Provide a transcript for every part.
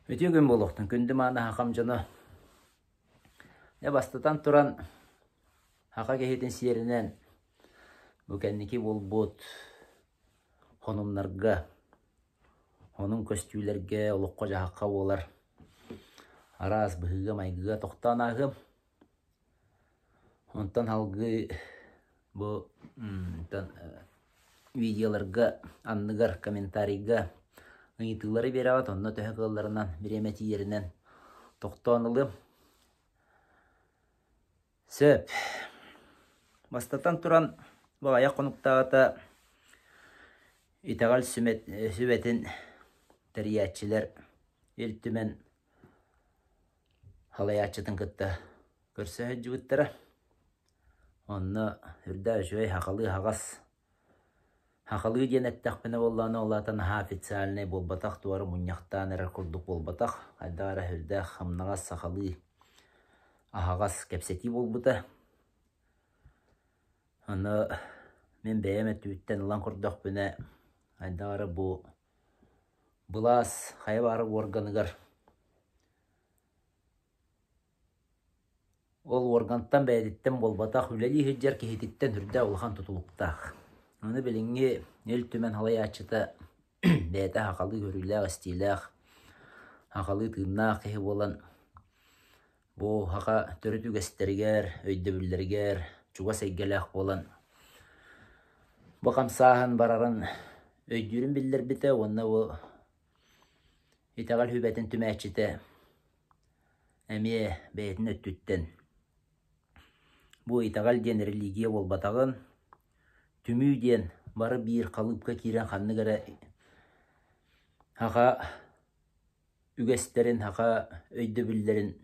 Үтүө күн буолуохтун, күндү мааны хахам дьоно. Дьэ, бастатан туран, хаха киһитин сиэринэн бу кэнники буолбут хонумнарга, хонун көстүүлэргэ, олоххо-дьаһахха буолар араас быһыыга-майгыга тохтоон ааһыам. Онтон салгыы бу видеоларга анныгар комментарийга ыйытыылары биэрэҕит, онно төһө кыалларынан, бириэмэ тиийэринэн тохтоон ылыам. Сөп. Бастатан туран, бу аҕыйах хонуктааҕыта итэҕэл сүбэтин тэрийээччилэр Ил Түмэн салайааччытын кытта көрсө сылдьыбыттара. Онно үрдээх үчүгэй сахалыы аһаҕас Сахалыы диэн эттэхпинэ буоллаҕына, ол аата наһаа официальнай буолбатах, туора мунньахтаан эрэр курдук буолбатах, хайдах эрэ сүрдээх хамнаҕас сахалыы аһаҕас кэпсэтии буолбута. Аны мин бэйэм өттүбүттэн ылан көрдөхпүнэ, хайдах эрэ бу былаас хайа баҕарар уорганыгар Ол уоргантан бэйэтиттэн буолбатах, үлэлии сылдьар киһититтэн үрдээх улахан тутулуктаах. Аны билиҥҥи Ил Түмэн салайааччыта бэйэтэ сахалыы көрүүлээх-истиилээх, сахалыы тыыннаах киһи буолан, бу саха төрүт үгэстэригэр, өйдөбүллэригэр чугас эйгэлээх буолан, бу хамсааһын барарын өйдүүрүн биллэрбитэ уонна бу итэҕэл сүбэтин түмээччитэ Эмиэ бэйэтин өттүттэн бу итэҕэл диэн религия буолбатаҕын, түмүү диэн бары биир халыыпка киирэн ханнык эрэ саха үгэстэрин, саха өйдөбүллэрин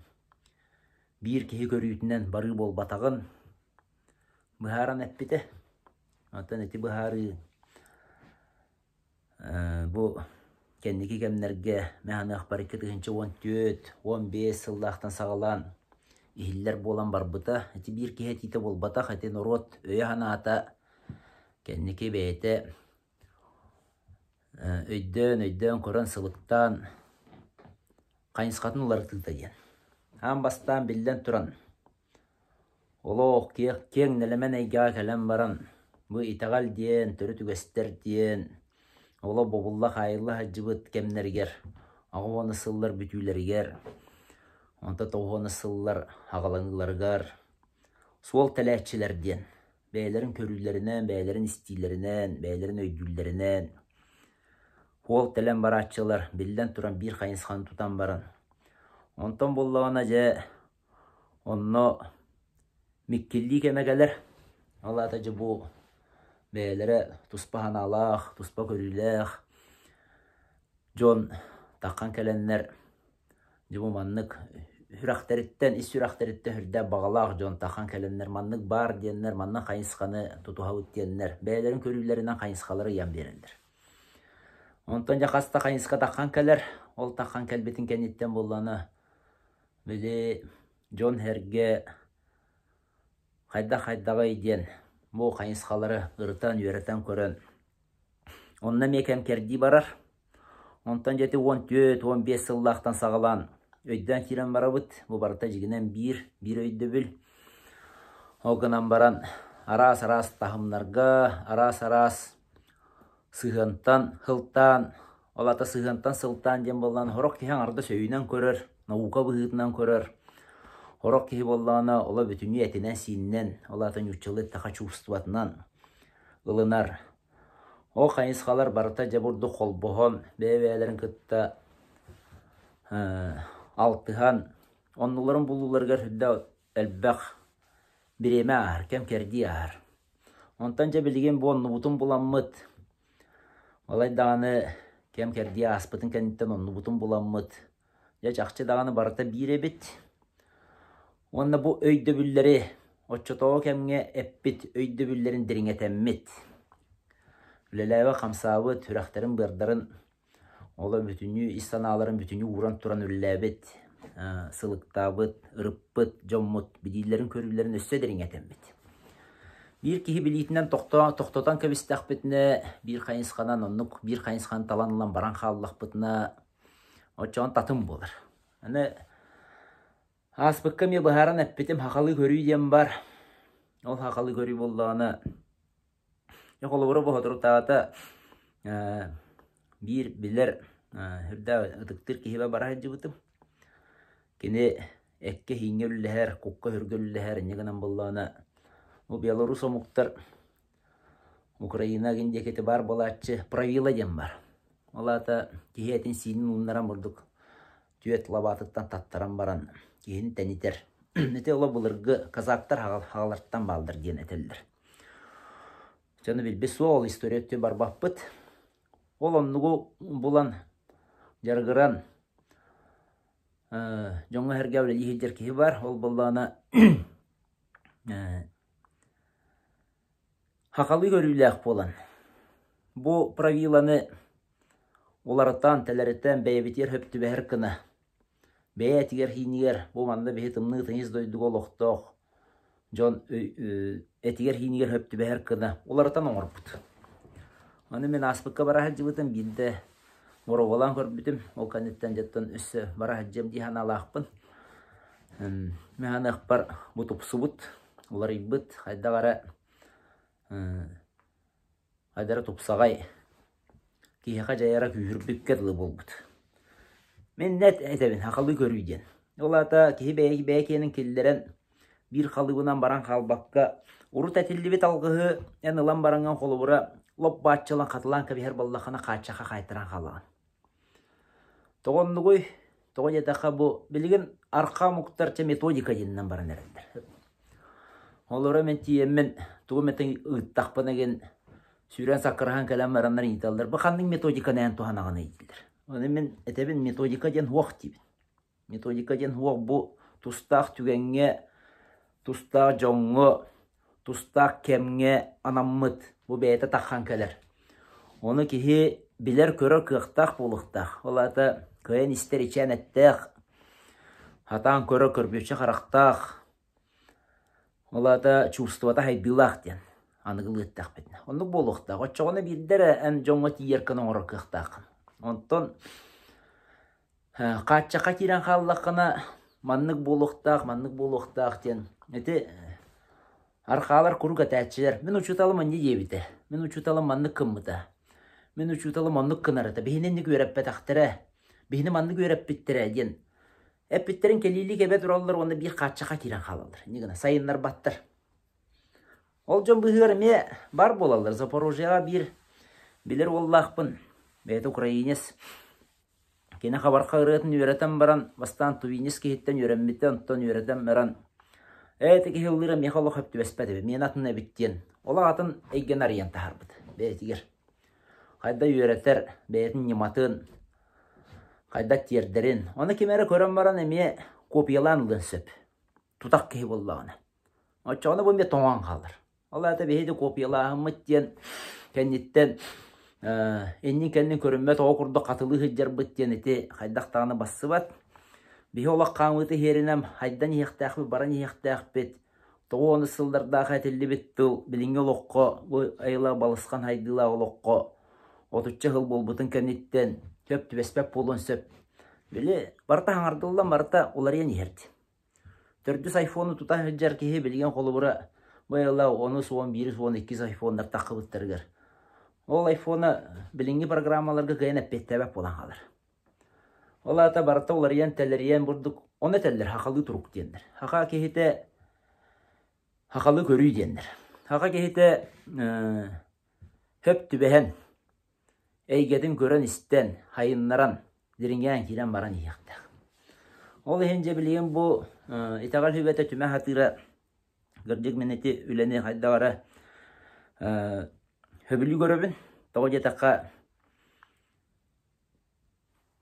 биир киһи көрүүтүнэн барыы буолбатаҕын быһааран эппитэ. Оттон ити быһаарыы Бу кэнники кэмнэргэ мин саныахпар 2014, 15 сыллаахтан саҕалаан иһиллэр буолан барбыта. Ити биир киһи этиитэ буолбатах, ити норуот өйө-санаата кэнники бэйэтэ өйдөөн, өйдөөн көрөн, сылыктаан хайысхатын уларытыыта диэн. Аан бастаан биллэн туран Олох киэҥ нэлэмэн эйгэҕэ кэлэн баран, бу итэҕэл диэн, төрүт үгэстэр диэн олох бобулла-хаайылла сылдьыбыт кэмнэригэр, 80 сыллар бүтүүлэригэр, онтон 90 сыллар аҕаланыыларыгар суол тэлээччилэр диэн бэйэлэрин көрүүлэринэн, бэйэлэрин истиилэринэн, бэйэлэрин өйдүүллэринэн суол тэлэн барааччылар биллэн туран биир хайысханы тутан баран, онтон буоллаҕына дьэ Онно миккиллии кэмэ кэлэр. Ол аата дьэ бу бэйэлэрэ туспа санаалаах, туспа көрүүлээх дьон таххан кэлэннэр дьэ бу маннык сүрэхтэриттэн, ис сүрэхтэриттэн сүрдээх баҕалаах дьон таххан кэлэннэр маннык баар диэннэр, маннык хайысханы тутуһабыт диэннэр бэйэлэрин көрүүлэринэн хайысхалары ыйан биэрэллэр. Онтон дьэ хас да хайысха таххан кэлэр. Ол таххан кэлбитин кэнниттэн буоллаҕына Били дьон-сэргэ хайдах-хайдаҕый диэн бу хайысхалары ырытан, үөрэтэн көрөн онно эмиэ кэм-кэрдии барар. Онтон дьэ ити 14, 15 сыллаахтан саҕалаан өйдөөн киирэн барабыт. Бу барыта дьигинэн биир, биир өйдөбүл. Ол гынан баран араас-араас таһымнарга, араас-араас сыһыантан сылтаан, ол аата сыһыантан сылтаан диэн буоллаҕына, сорох киһи аҥардас өйүнэн көрөр, наука быһыытынан көрөр. Сорох киһи буоллаҕына, оло бүтүннүү этинэн-сиининэн, ол аата нууччалыы эттэххэ чувствотынан ылынар. Ол хайысхалар барыта дьэ бурдук холбоһон, бэйэ-бэйэлэрин кытта алтыһан, оннуларын булууларыгар сүрдээх элбэх бириэмэ ааһар, кэм-кэрдии ааһар. Онтон дьэ билигин бу оннубутун буламмыт, балай даҕаны кэм-кэрдии ааспытын кэнниттэн оннубутун буламмыт, дьэ чахчы даҕаны барыта биир эбит. Уонна бу өйдөбүллэри оччотооҕу кэмҥэ эппит өйдөбүллэрин дириҥэтэммит, үлэлээбит-хамсаабыт, сүрэхтэрин-быардарын Олор бүтүннүү ис санааларын бүтүннүү ууран туран үлэлээбит, сылыктаабыт, ырыппыт дьоммут билиилэрин-көрүүлэрин өссө дириҥэтэммит. Биир киһи билиитинэн тохтотон кэбистэхпитинэ, биир хайысханан оннук биир хайысханы талан ылан баран хааллахпытына, Оччоҕун татым буолар. Аны ааспыкка эмиэ быһааран эппитим, хахалыы көрүү диэн баар. Ол хахалыы көрүү буоллаҕына, холобура бу соторутааҕыта биир билэр үрдээх ытыктыыр киһибэ бара сылдьыбытым. Кини эккэ-ииҥҥэ үллэһэр, кукка-сүргэ үллэһэр, инньэ гынан буоллаҕына, бу Беларусь омуктар Украина гин диэки баар буолааччы правила диэн баар. Ол аата киһи этин-сиинин ууннаран бурдук түөт лабаатыттан таттаран баран киһини тэнитэр. Ити оло былыргы казактар хаҕалартан бааллар диэн этэллэр. Дьону билбит суох, ол история өттү барбаппыт. Ол оннугу булан, дьарыгыран дьоҥҥо-сэргэҕэ үлэлии сылдьар киһи баар. Ол буоллаҕына Хахалыы көрүүлээх буолан, бу правиланы уларытан, тэлэритэн бэйэбитигэр сөп түбэһэр гына, бэйэ этигэр-сиинигэр бу манна биһи тымныы тыйыс дойдуга олохтоох дьон этигэр-сиинигэр сөп түбэһэр гына уларытан оҥорбут. Аны мин ааспыкка бара сылдьыбытым биирдэ боруобалаан көрбүтүм, ол кэнниттэн дьэттэн өссө бара сылдьыам дии санаалаахпын. Мин саныахпар бу тупсубут, уларыйбыт, хайдах эрэ хайдах эрэ тупсаҕай киһиэхэ дьайара күүһүрбүккэ дылы буолбут. Мин нэт этэбин, хахалыы көрүү диэн. Ол аата киһи бэйэ бэйэ киэнин киллэрэн биир халыыбынан баран хаалбакка, урут этиллибит алгыһы эн ылан бараҥҥын холобура лоп бааччылан хатылаан кэбиһэр буоллаххына хааччахха хаайтаран хаалаҕын. Тоҕо оннугуй? Тоҕо диэтэххэ бу билигин арҕаа омуктар чэ методика диэнинэн баран эрэллэр. Олоро мин тиийэммин тугу эмэ ыыттахпына игин сүүрэн саккыраһан кэлэн бараннар ыйыталлар бу ханнык методиканы эн туһанаҕыный дииллэр. Ону мин этэбин методика диэн суох диибин. Методика диэн суох бу тустаах түгэҥҥэ, тустаах дьоҥҥо, тустаах кэмҥэ анаммыт бу бэйэтэ таххан кэлэр. Ону киһи билэр-көрөр кыахтаах буолуохтаах. Ол аата кыайан истэр ичээн эттээх, сатаан көрөр көрбүөччү харахтаах, ол аата чувствота сайдыылаах диэн аныгылыы эттэхпитинэ. Оннук буолуохтаах. Оччоҕуна биирдэ эрэ эн дьоҥҥо тиийэр гына оҥорор кыахтааххын. Онтон Хааччахха киирэн хааллаххына, маннык буолуохтаах, маннык буолуохтаах диэн ити архаалар куруук этээччилэр. Мин учууталым инньэ диэбитэ, мин учууталым маннык гыммыта, мин учууталым оннук гынар этэ, биһини инник үөрэппэтэхтэрэ, биһини маннык үөрэппиттэрэ диэн эппиттэрин кэлиилии кэбэ тураллар уонна биир хааччахха киирэн хаалаллар. Инньэ гына сайыннарбаттар. Ол дьон быыһыгар эмиэ баар буолаллар. Запорожьеҕа биир билэр уоллаахпын, бэйэтэ украинец. Кини хабарха ырыатын үөрэтэн баран, бастаан тувинец киһиттэн үөрэммитэ, онтон үөрэтэн баран, «Ээ, ити киһи ыллыыра миэхэ олох сөп түбэспэт эбит, миэнэ атын эбит» диэн, олох атын эйгэни арыйан таһаарбыт бэйэтигэр. Хайда үөрэтэр, бэйэтин ньыматын, хайда тиэрдэрин. Ону ким эрэ көрөн баран эмиэ копиялаан ылыан сөп. Тутах киһи буоллаҕына. Оччоҕуна бу эмиэ тоҥон хаалар. Ол аата биһиги копиялааһыммыт диэн кэнниттэн иннин-кэннин көрүммэт оҕо курдук хатылыы сылдьарбыт диэн ити хайдах даҕаны бассыбат. Биһи олох хаамыыта иһэринэн хайдан иһиэхтээхпит, баран иһиэхтээхпит. Тоҕо уонус сыллардаах этиллибит тыл билиҥҥи олоххо, бу айылаах балысхан хайдыылаах олоххо отучча сыл буолбутун кэнниттэн сөп түбэспэт буолуон сөп. Били барыта хаҥардыллан барыта уларыйан иһэр дии. Төрдүс айфону тута сылдьар киһи билигин холобура бу ыла онус, 11-ис, 12-ис айфоннар таххыбыттарыгар ол айфона билиҥҥи программаларга кыайан эппиэттээбэт буолан хаалар. Ол аата барыта уларыйан-тэлэрийэн бурдук ону этэллэр хахалыы турук диэннэр. Хаха киһитэ хахалыы көрүү диэннэр. Хаха киһитэ хөп түбэһэн эйгэтин көрөн-истэн, хайыннаран, дириҥээн киирэн баран иһиэхтээх. Ол иһин дьэ билигин бу итэҕэл сүбэтэ түмэ сатыыра кырдьык мин ити үлэни хайдах эрэ сөбүлүү көрөбүн. Тоҕо диэтэххэ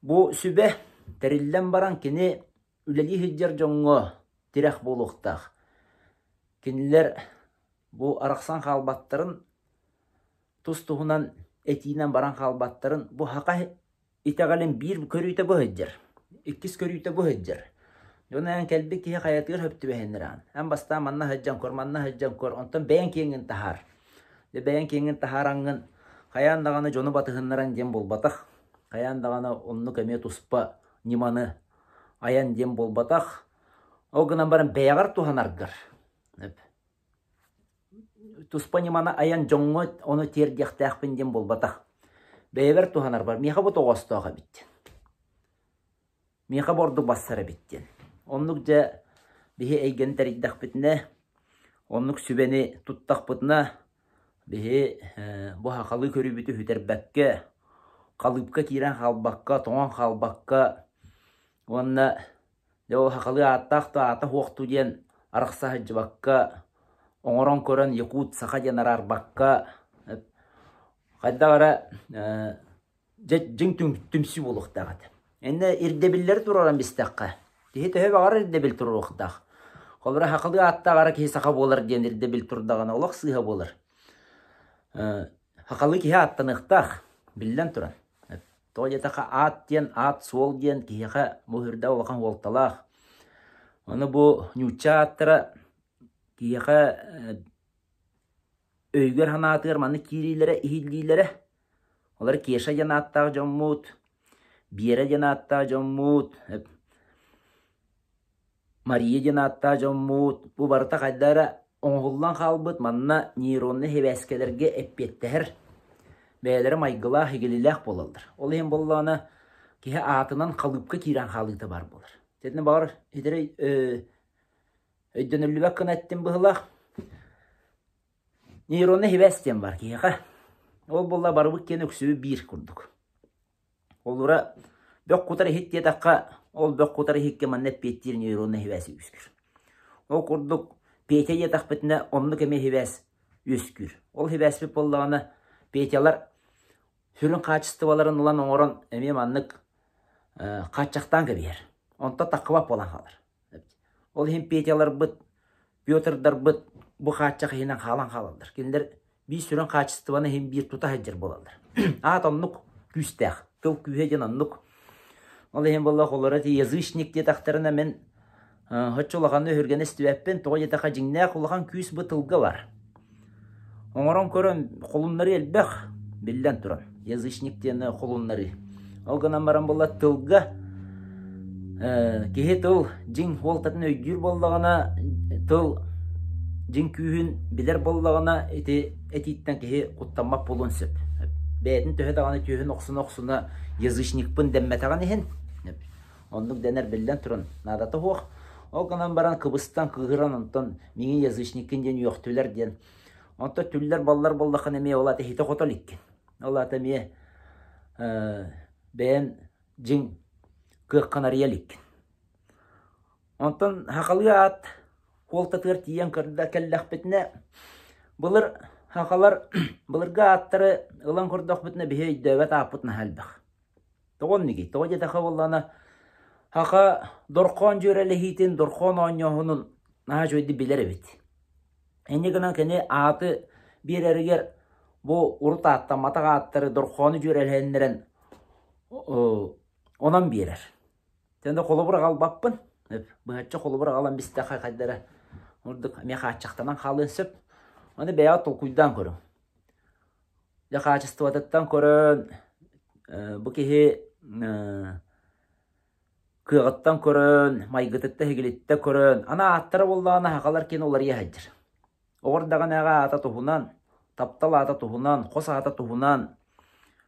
бу сүбэ тэриллэн баран кини үлэлии сылдьар дьоҥҥо тирэх буолуохтаах. Кинилэр бу арахсан хаалбаттарын тус-туһунан этиинэн баран хаалбаттарын бу саха итэҕэлин биир көрүүтэ бу сылдьар, иккис көрүүтэ бу сылдьар. Дьон эн кэлбит киһи хайатыгар сөп түбэһиннэрэҕин. Эн бастаан манна сылдьан көр, манна сылдьан көр, онтон бэйэҥ киэҥҥин таһаар. Дьэ бэйэҥ киэҥҥин таһаараҥҥын хайаан даҕаны дьону батыһыннаран диэн буолбатах. Хайаан даҕаны оннук эмиэ туспа ньыманы айан диэн буолбатах. Ол гынан баран бэйэҕэр туһанаргар туспа ньыманы айан дьоҥҥо ону тиэрдиэхтээхпин диэн буолбатах. Бэйэбэр туһанарбар миэхэ бу тоҕоостоох эбит диэн. Миэхэ бу ордук бассар эбит диэн. Оннук дьэ биһи эйгэни тэрийдэхпитинэ, оннук сүбэни туттахпытына, биһи бу сахалыы көрүүбүтү сүтэрбэккэ, халыыпка киирэн хаалбакка, тоҥон хаалбакка уонна дьэ ол сахалыы ааттаах да аата суохтуу диэн арахса сылдьыбакка, оҥорон көрөн якут, саха диэн араарбакка, хайдах эрэ дьэ дьиҥ түмсүү буолуохтаах этэ. Иннэ ирдэбиллэри туруоран бистэххэ, киһи төһө баҕарар ирдэбил туруоруохтаах. Холобура, сахалыы ааттаах эрэ киһи саха буолар диэн ирдэбил турдаҕына олох сыыһа буолар. Сахалыы киһи ааттаныахтаах, биллэн туран. Тоҕо диэтэххэ, аат диэн, аат-суол диэн киһиэхэ бу үрдэ улахан суолталаах. Ону бу нуучча ааттара киһиэхэ өйүгэр-санаатыгар маннык киириилэрэ, иһиллиилэрэ Олор Кеша диэн ааттаах дьоммут, Биэрэ диэн ааттаах дьоммут, Мария диэн ааттаах дьоммут, бу барыта хайда эрэ оҥоһуллан хаалбыт манна нейроннай сибээскэлэргэ эппиэттэһэр бэйэлэрэ майгылаах, игилилээх буолаллар. Ол иһин буоллаҕына киһи аатынан халыыпка киирэн хаалыыта баар буолар. Итиннэ баҕар итирэй өйдөнүллүбэт гына эттим быһыылаах. Нейроннай сибээс диэн баар киһиэхэ. Ол буолла барыбыт киэн үксүбүт биир курдук. Холобура, бөх кутар иһит диэтэххэ, ол бөх кутар иһиккэ манна эппиэттиир нейроннай сибээс үөскүүр. Ол курдук Петя диэтэхпитинэ, оннук эмиэ сибээс үөскүүр. Ол сибээспит буоллаҕына, Петялар сүрүн хаачыстыбаларын ылан оҥорон эмиэ маннык хааччахтаан кэбиһэр. Онтон таххыбат буолан хаалар. Ол иһин Петяларбыт, Петрдарбыт бу хааччах иһинэн хаалан хаалаллар. Кинилэр биир сүрүн хаачыстыбаны иһин биир тута сылдьар буолаллар. Аат оннук күүстээх, тыл күүһэ диэн оннук. Ол иһин буоллах олоро ити язычник диэтэхтэринэ мин оччо улаханны өһүргэнэ истибэппин, тоҕо диэтэххэ дьиҥнээх улахан күүс бу тылга бар. Оҥорон көрөн холуннарыы элбэх, биллэн туран, язычник диэн холуннарыы. Ол гынан баран буолла тылга киһи тыл дьиҥ суолтатын өйдүүр буоллаҕына, тыл дьиҥ күүһүн билэр буоллаҕына, ити этииттэн киһи куттаммат буолуон сөп. Бэйэтин төһө даҕаны түөһүн охсуна-охсуна язычникпын дэммэтэҕин иһин, Оннук дэнэр биллэн туран наадата суох. Ол гынан баран кыбыстан кыыһыран онтон миигин язычниккин диэн үөхтүлэр диэн. Онтон түллэр-баллар буоллаххына эмиэ ол аата иһитэ-хото иликкин. Ол аата эмиэ бэйэн дьиҥ кыаххын арыйа иликкин. Онтон сахалыы аат суолтатыгар тиийэн көрдө кэллэхпитинэ былыр сахалар былыргы ааттары ылан көрдөхпүтүнэ биһи өйдөөбөт ааппыт наһаа элбэх. Тоҕо оннугий? Тоҕо диэтэххэ буоллаҕына, саха дорхоон дьүөрэлэһиитин, дорхоон оонньооһунун наһаа үчүгэйдик билэр эбит. Инньэ гынан кини ааты биэрэригэр бу урут ааттамматах ааттары дорхоону дьүөрэлэһиннэрэн онон биэрэр. Тэнэ холобур аҕалбаппын. Быһаччы холобур аҕалан бистэххэ хайда эрэ ордук эмиэ хааччахтанан хаалыан сөп. Аны бэйэҕэ толкуйдаан көрүҥ. Дьэ хаачыстыбатыттан көрөн, бу киһи кыаҕыттан көрөн, майгытыттан-сигилиттэн көрөн, аны ааттара буоллаҕына сахалар киэн уларыйа сылдьар. Оҕо эрдэҕинээҕи аата туһунан, таптал аата туһунан, хос аата туһунан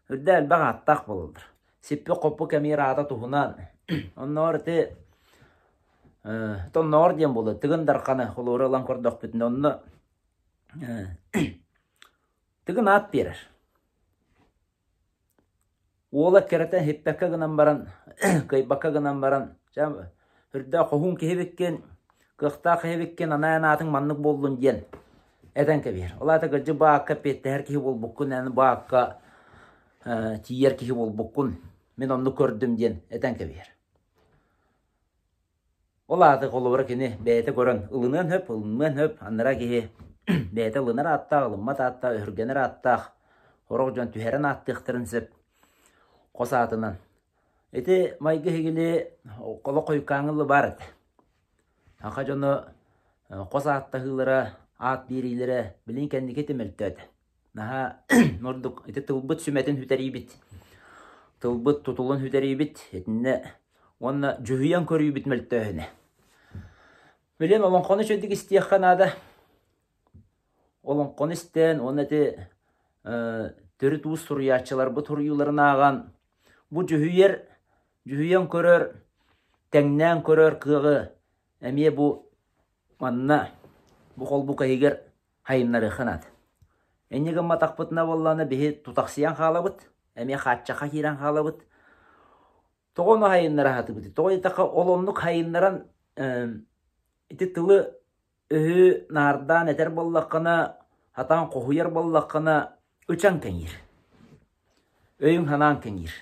үрдэ элбэх ааттаах буолаллар. Сиппи-хоппу кэмиэр аата туһунан. Оннооҕор ити оннооҕор диэн буолуо Тыгын Дарханы холуора ылан көрдөхпүтүнэ онно Тыгын аат биэрэр. Уола кэрэтэн иһиппэккэ гынан баран, кыайбакка гынан баран, чэ үрдээх хоһуун киһи эбиккин, кыахтаах киһи эбиккин, анаан аатыҥ маннык буоллун диэн этэн кэбиһэр. Ол аата кырдьык бу аакка эппиэттэһэр киһи буолбуккун, эн бу аакка тиийэр киһи буолбуккун, мин оннук көрдүм диэн этэн кэбиһэр. Ол аата холобура кини бэйэтэ көрөн ылыныан сөп, ылыныан сөп, анараа киһи бэйэтэ ылынар ааттаах, ылыммат ааттаах, өһүргэнэр ааттаах, сорох дьон түһэрэн ааттыахтарын сөп хос аатынан. Ити майгы иһигили олох хойуккааҥҥы баар этэ. Саха дьоно хос ааттаһыылара, аат биэриилэрэ билигин кэнники ити мөлтөөтө. Наһаа ордук ити тылбыт сүмэтин сүтэриибит. тылбыт тутулун сүтэриибит итиннэ уонна дьүһүйэн көрүүбүт мөлтөөһүнэ. Билин олоҥхону үчүгэйдик истиэххэ наада. Олоҥхону истэн уонна ити төрүт уус суруйааччыларбыт суруйууларын ааҕан бу дьүһүйэр, дьүһүйэн көрөр, тэҥнээн көрөр кыаҕы эмиэ бу манна бу холбука иһигэр хайыннарыахха наада. Инньэ гымматахпытына буоллаҕына биһи тутахсыйан хаалабыт, эмиэ хааччахха киирэн хаалабыт. Тоҕо ону хайыннара сатыыбытый? Тоҕо диэтэххэ ол оннук хайыннаран ити тылы өһү наардаан этэр буоллаххына, сатаан хоһуйар буоллаххына, ычаҥ кэҥиир. Өйүҥ-санааҥ кэҥиир.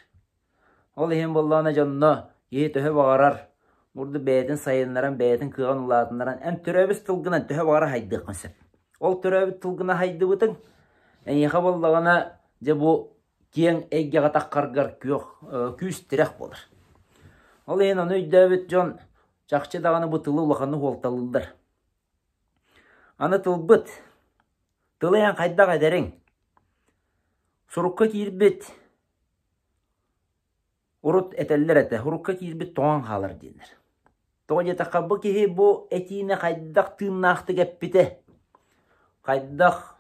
Ол иһин буоллаҕына дьонно киһи төһө баҕарар бурдук бэйэтин сайыннаран, бэйэтин кыаҕын улаатыннаран, эн төрөөбүт тылгынан төһө баҕарар хайдыаххын сөп. Ол төрөөбүт тылгынан хайдыбытыҥ эйиэхэ буоллаҕына дьэ бу киэҥ эйгэҕэ таххаргар күөх күүс-тирэх буолар. Ол иһин ону өйдөөбүт дьон чахчы даҕаны бу тылы улаханнык уолталыыллар. Аны тылбыт, тылы эн хайдах эдэриҥ? Сурукка киирбит Урут этэллэр этэ, урукка киирбит тоҥон хаалар диэннэр. Тоҕо диэтэххэ, бу киһи бу этиини хайдах тыыннаахтык эппитэ, хайдах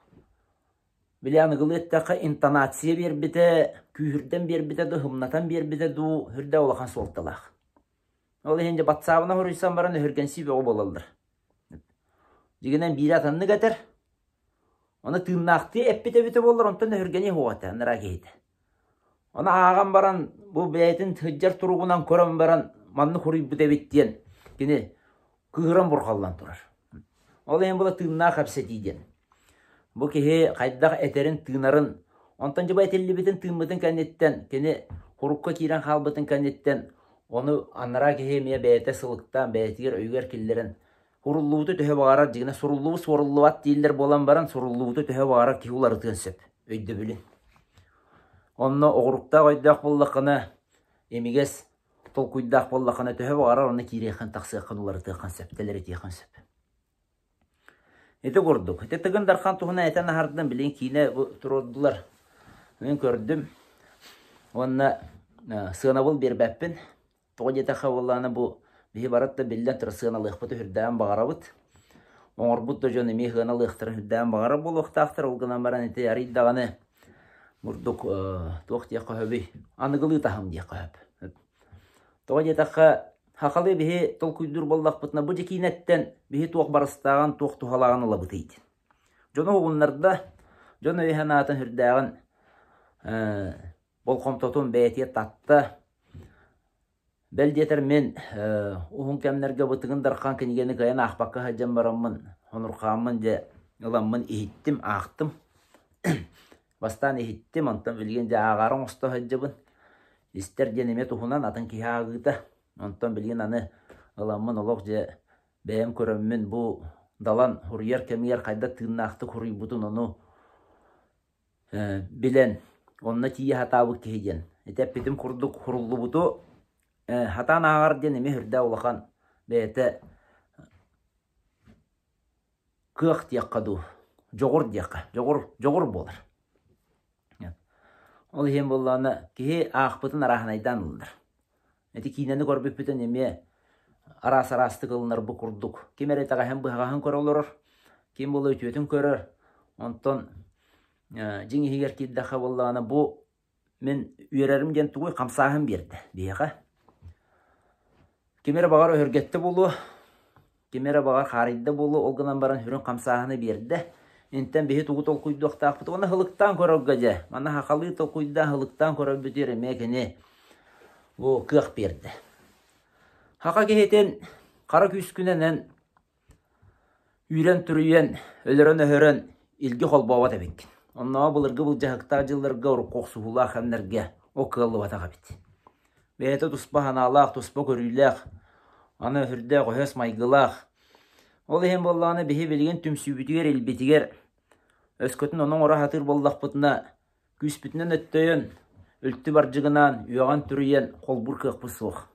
били аныгылыы эттэххэ интонация биэрбитэ, күүһүрдэн биэрбитэ дуу, һымнатан биэрбитэ дуу сүрдээх улахан суолталаах. Ол иһин дьэ батсаабына хоруйсан баран өһүргэнсии бөҕө буолаллар. Дьиҥинэн биирэ атыннык этэр, ону тыыннаахтыы эппит эбитэ буоллар, онтон өһүргэниэ суох этэ анараа киһитэ. Ону ааҕан баран, бу бэйэтин сылдьар туругунан көрөн баран, маннык хоруйбут эбит диэн кини кыыһыран бурҕаллан турар. Ол иһин була тыыннаах кэпсэтии диэн. Бу киһи хайдах этэрин, тыынарын, онтон дьэ бу этиллибитин, тыыммытын кэнниттэн, кини хурукка киирэн хаалбытын кэнниттэн, ону анараа киһи эмиэ бэйэтэ сылыктаан, бэйэтигэр өйүгэр киллэрэн Суруллубуту төһө баҕарар дьиҥинэ суруллубут суоруллубат дииллэр буолан баран, суруллубуту төһө баҕарар киһи уларытыан сөп өйдөбүлүн. Онно оҕуруктаах өйдөөх буоллаххына, имигэс толкуйдаах буоллаххына төһө баҕарар онно киириэххин, тахсыаххын, уларытыаххын сөп, тэлэритиэххин сөп. Ити курдук. Ити Тыгын Дархан туһунан этэн аһардым, билигин киинэ туруордулар. Мин көрдүм. Уонна сыанабыл биэрбэппин. Тоҕо диэтэххэ буоллаҕына бу биһи барыт да биллэн турар сыаналыахпыт үрдээн баҕарабыт. Оҥорбут да дьон эмиэ сыаналыахтарын үрдээн баҕарар буолуохтаахтар. Ол гынан баран ити арый даҕаны бурдук туох диэххэ сөбүй? Аныгылыы таһым диэххэ сөп. Тоҕо диэтэххэ сахалыы биһи толкуйдуур буоллахпытына бу дьэ киинэттэн биһи туох барыстааҕын, туох туһалааҕын ылабытый диэн. Дьону уһугуннарда, дьон өйө-санаатын сүрдээҕин болҕомтотун бэйэтигэр татта. Бэл диэтэр мин уһун кэмнэргэ бу Тыгын Дархан кинигэни кыайан аахпакка сылдьан бараммын, хонурхааммын дьэ ыламмын иһиттим, аахтым. Бастаан иһиттим, онтон билигин дьэ ааҕаары оҥосто сылдьабын. Истэр диэн эмиэ туһунан атын киһи ааҕыыта. Онтон билигин аны ыламмын олох дьэ бэйэм көрөммүн бу Далан суруйар кэмигэр хайдах тыыннаахтык суруйбутун ону билэн онно тиийэ сатаабыт киһи диэн. Ити эппитим курдук суруллубуту сатаан ааҕар диэн эмиэ сүрдээх улахан бэйэтэ кыах диэххэ дуу, дьоҕур диэххэ, дьоҕур, дьоҕур буолар. Ол иһин буоллаҕына киһи аахпытын арааһынайдаан ылынар. Ити киинэни көрбүппүтүн эмиэ араас-араастык ылынар бу курдук. Ким эрэ итэҕэһин быһаҕаһын көрө олорор, ким буола үтүөтүн көрөр. Онтон дьиҥ иһигэр киирдэххэ буоллаҕына бу мин үөрэрим диэн тугуй хамсааһын биэрдэ биһиэхэ. Ким эрэ баҕар өһүргэттэ буолуо, Ким эрэ баҕар хаарыйда буолуо, ол гынан баран сүрүн хамсааһыны биэрдэ. Интэн биһи тугу толкуйдуохтаахпыт уонна һылыктаан көрөргө дьэ, манна сахалыы толкуйдаан һылыктаан көрөрбүтүгэр эмиэ кини бу кыах биэрдэ. Саха киһитин хара күүскүнэн үүрэн-түрүйэн, өлөрөн-өһөрөн илги холбообот эбиккин. Оннооҕо былыргы былдьаһыктаах дьылларга урукку охсуһуулаах кэмнэргэ ол кыаллыбатах эбит. Бэйэтэ туспа санаалаах, туспа көрүүлээх, аны сүрдээх өһөс майгылаах. Ол иһин буоллаҕына биһи билигин түмсүүбүтүгэр, илбитигэр өскөтүн ону оҥоро сатыыр буоллахпытына, күүспүтүнэн өттөйөн, үлтү бардьыгынаан, үөҕэн-түрүйэн холбуур кыахпыт суох.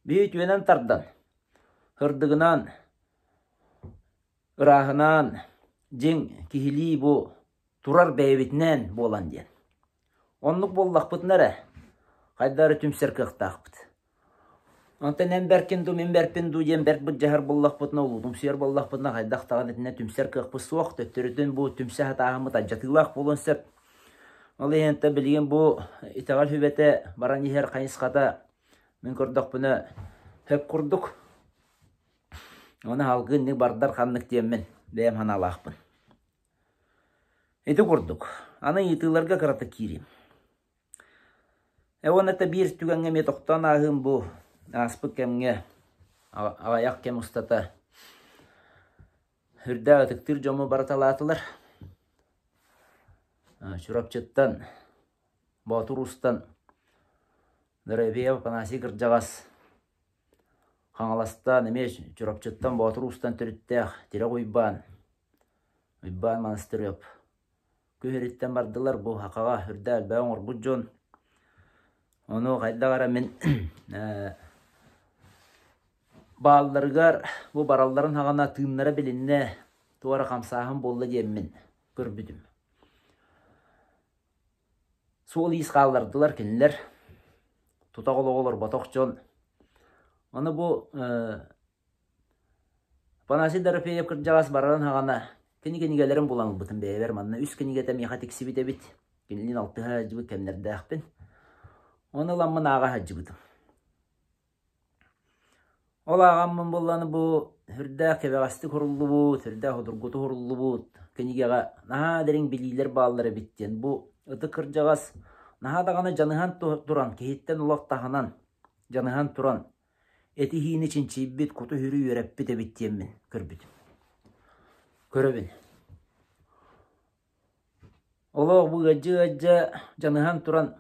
Биһи үтүөнэн тардан, сырдыгынан, ырааһынаан, дьиҥ киһилии бу турар бэйэбитинэн буолан диэн. Оннук буоллахпытына эрэ, Хайдах эрэ түмсэр кыахтаахпыт. Онтон эн бэркин дуу, мин бэрпин дуу диэн бэрт былдьаһар буоллахпытына, улуутумсуйар буоллахпытына хайдах даҕаны итиннэ түмсэр кыахпыт суох. Төттөрүтүн бу түмсэ сатааһыммыт алдьатыылаах буолуон сөп. Ол иһин билигин бу итэҕэл сүбэтэ баран иһэр хайысхата мин көрдөхпүнэ сөп курдук. Ону салгыы инник бардар ханнык диэммин бэйэм санаалаахпын. Ити курдук, аны ыйытыыларга кыратык киириим. Уонна да биир түгэҥҥэ эмиэ тохтоон ааһыым бу ааспыт кэмҥэ аҕыйах кэм устата үрдээх ытыктыыр дьоммут барыталаатылар. Чурапчыттан, Боотур Уустан Дорофеев Афанасий кырдьаҕас Хаҥаластан эмиэ Чурапчыттан Боотур Уустан төрүттээх Тирэх Уйбаан, Уйбаан Монастырев күһүрүттэн бардылар бу Хахаҕа үрдэ элбэҕи оҥорбут дьон. Ону хайдах эрэ мин баалларыгар бу баралларын саҕана тыыннара билиннэ, туох эрэ хамсааһын буолла диэммин көрбүтүм. Суол-иис хааллардылар кинилэр, тутах олоҕу олорботох дьон. Ону бу Афанасий Дорофеев кырдьаҕас барарын саҕана кини кинигэлэрин булан ылбытым бэйэбэр манна үс кинигэтэ миэхэ тиксибит эбит. Кинилиин алтыһа сылдьыбыт кэмнэрдээхпин. Ону ыламмын ааҕа сылдьыбытым. Ол ааҕаммын буоллаҕына бу сүрдээх кэбэҕэстик суруллубут, сүрдээх судургутук суруллубут кинигэҕэ наһаа дириҥ билиилэр бааллар эбит диэн. Бу ытык кырдьаҕас наһаа даҕаны дьаныһан туран, киһиттэн олох таһынан дьаныһан туран этиһиини чинчийбит, куту-сүрү үөрэппит эбит диэммин көрбүтүм. Көрөбүн. Олох бу ыалдьа-ыалдьа дьаныһан туран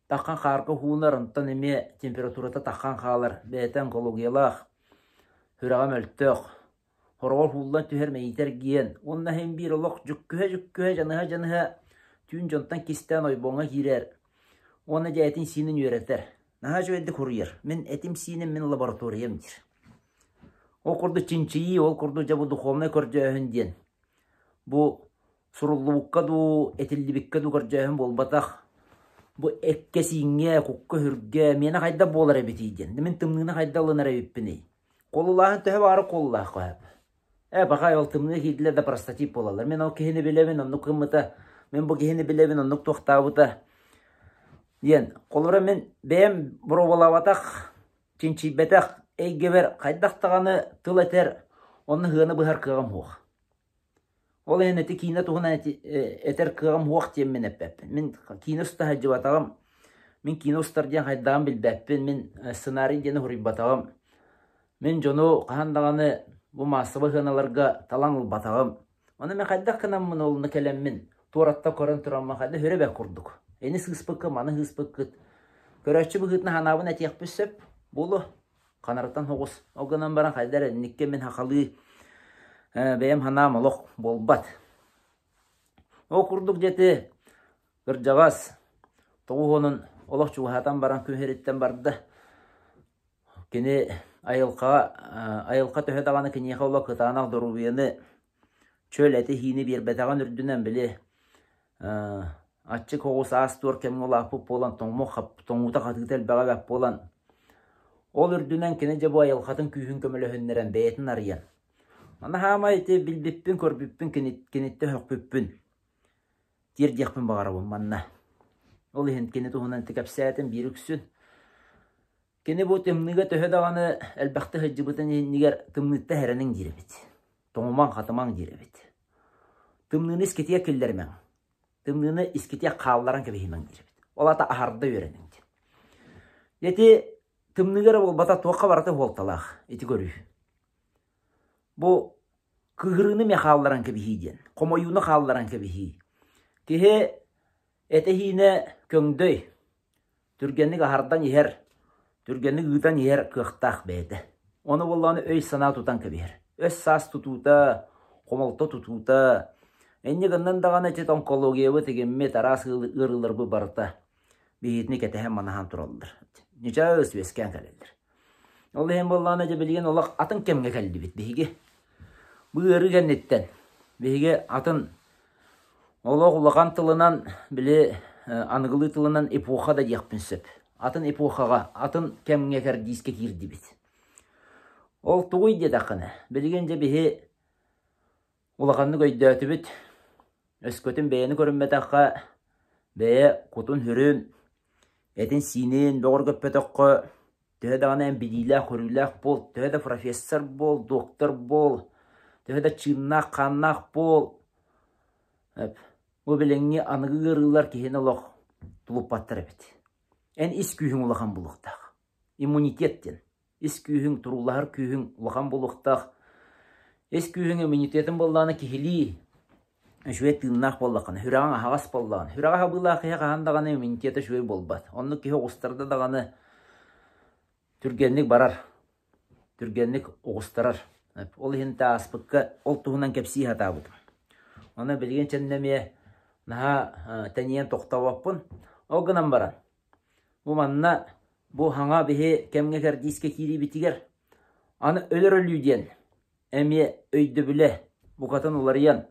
таххан хаарга уһуунар, онтон эмиэ температурата таххан хаалар, бэйэтэ онкологиялаах, сүрэҕэ мөлтөх, хороҕор ууллан түһэр мэйиитэ эргийэн уонна иһин биир олох дьүккүһэ-дьүккүһэ, дьаныһа-дьаныһа түүн дьонтон кистээн ойбоҥҥо киирэр уонна дьэ этин-сиинин үөрэтэр. Наһаа үчүгэйдик суруйар. Мин этим-сииним мин лабораториям диир. Ол курдук чинчийии, ол курдук дьэ бу духовнай көрдөөһүн диэн Бу суруллубукка дуу, этиллибиккэ дуу көрдөөһүн буолбатах. Бу эккэ-сииҥҥэ, кукка-сүргэ миэнэ хайдах буолар эбитий диэн. Мин тымныыны хайдах ылынар эбиппиний? Куолулааһын төһө баҕарар куолулаах сөп. Ээ, баҕай ол тымныы киирдилэр да простатит буолаллар. Мин ол киһини билэбин, оннук гыммыта, мин бу киһини билэбин, оннук туохтаабыта диэн. Холобура мин бэйэм боруобалаабатах, чинчийбэтэх эйгэбэр хайдах даҕаны тыл этэр, онно сыана быһар кыаҕым суох. Ол иһин ити киинэ туһунан этэр кыаҕым суох диэммин эппэппин. Мин киинэ уста сылдьыбатаҕым, мин киинэ устар диэн хайдаҕын билбэппин, мин сценарий диэни суруйбатаҕым. Мин дьону хаһан даҕаны бу маассабай сыаналарга талан ылбатаҕым. Ону мин хайдах гынаммын олуна кэлэммин туораттан көрөн тураммын хайдах өрө бэрт курдук. Ини сыыспыккыт, маны сыыспыккыт. Көрөөччү быһыытынан санаабын этиэхпин сөп буолуо. Ханарытан соҕус. Ол гынан баран хайда эрэ инниккэ мин хахалыы бэйэм санаам олох буолбат. Ол курдук дьэти кырдьаҕас 90-ун олох чугаһатан баран күһэриттэн барда. Кини айылҕаҕа айылҕа төһө даҕаны киниэхэ олох кытаанах доруобуйаны, чөл эти-иһиини биэрбэтэҕин үрдүнэн били аччык оҕус аас-туор кэмҥэ улааппыт буолан тоҥуута-хатыыта элбэҕэ бэрт буолан ол үрдүнэн кини дьэ бу айылҕатын күүһүн көмөлөһүннэрэн бэйэтин арыйан Аны хаамай ити билбиппин, көрбүппүн, киниттэн өһөхпүппүн тиэрдиэхпин баҕарабын манна. Ол иһин кини туһунан ити кэпсээтим биир үксүн. Кини бу тымныыга төһө даҕаны элбэхтэ сылдьыбытын иннигэр тымныытта эрэниҥ диир эбит. Тоҥумаҥ-хатымаҥ диир эбит. Тымныыны искитигэ киллэримэҥ. Тымныыны искитигэ хаалларан кэбиһимэҥ диир эбит. Ол аата аһарда үөрэниҥ диэн. Ити тымныыга эрэ буолбатах туохха барыта суолталаах ити көрүү. Бу кыыһырыыны эмиэ хаалларан кэбиһии диэн, хомойууну хаалларан кэбиһии. Киһи этэһиинэ көҥдөй, түргэнник аһардан иһэр, түргэнник ыытан иһэр кыахтаах бэйэтэ. Ону буоллаҕына өй-санаа тутан кэбиһэр. Өс-саас тутуута, хомолто тутуута, инньэ гыннан даҕаны ити онкологиябыт игиммит араас ыарыыларбыт барыта биһиитини кэтэһэн-манаһан тураллар. Ньычаас үөскээн кэлэллэр. Ол иһин буоллаҕына дьэ билигин олох атын кэмҥэ кэллибит биһиги. Бу ыарыы кэнниттэн биһиги атын Олох улахан тылынан, били аныгылыы тылынан эпоха да диэхпин сөп. атын эпохаҕа, атын кэмҥэ кэрдиискэ киирдибит. Ол тугуй диэтэххинэ, билигин дьэ биһи улаханнык өйдөөтүбүт. Өскөтүн бэйэни көрүммэтэххэ, бэйэ кутун-сүрүн, этин-сиинин бөҕөргөппөтөххө, төһө даҕаны эн билиилээх-көрүүлээх буол, төһө да профессор буол, доктор буол, төһө да чыыннаах-хааннаах буол, бу билиҥҥи аныгы ыарыылар киһини олох тулуппаттар эбит. Эн ис күүһүҥ улахан буолуохтаах. Иммунитет диэн. Ис күүһүҥ, туруулаһар күүһүҥ улахан буолуохтаах. Ис күүһүҥ иммунитетын буоллаҕына киһилии үчүгэй тыыннаах буоллаххына, сүрэҕиҥ аһаҕас буоллаҕына, сүрэҕэ хабыылаах киһи хаһан даҕаны иммунитета үчүгэй буолбат. Оннук киһи оҕустарда даҕаны түргэнник барар, түргэнник оҕустарар. Ол иһин ааспыкка ол туһунан кэпсии сатаабытым. Онон билигин чэннэ эмиэ наһаа тэнийэн тохтообоппун. Ол гынан баран, бу манна бу хаҥа биһи кэмҥэ кэрдиискэ киириибитигэр аны өлөр өлүү диэн эмиэ өйдөбүлэ букатын уларыйан,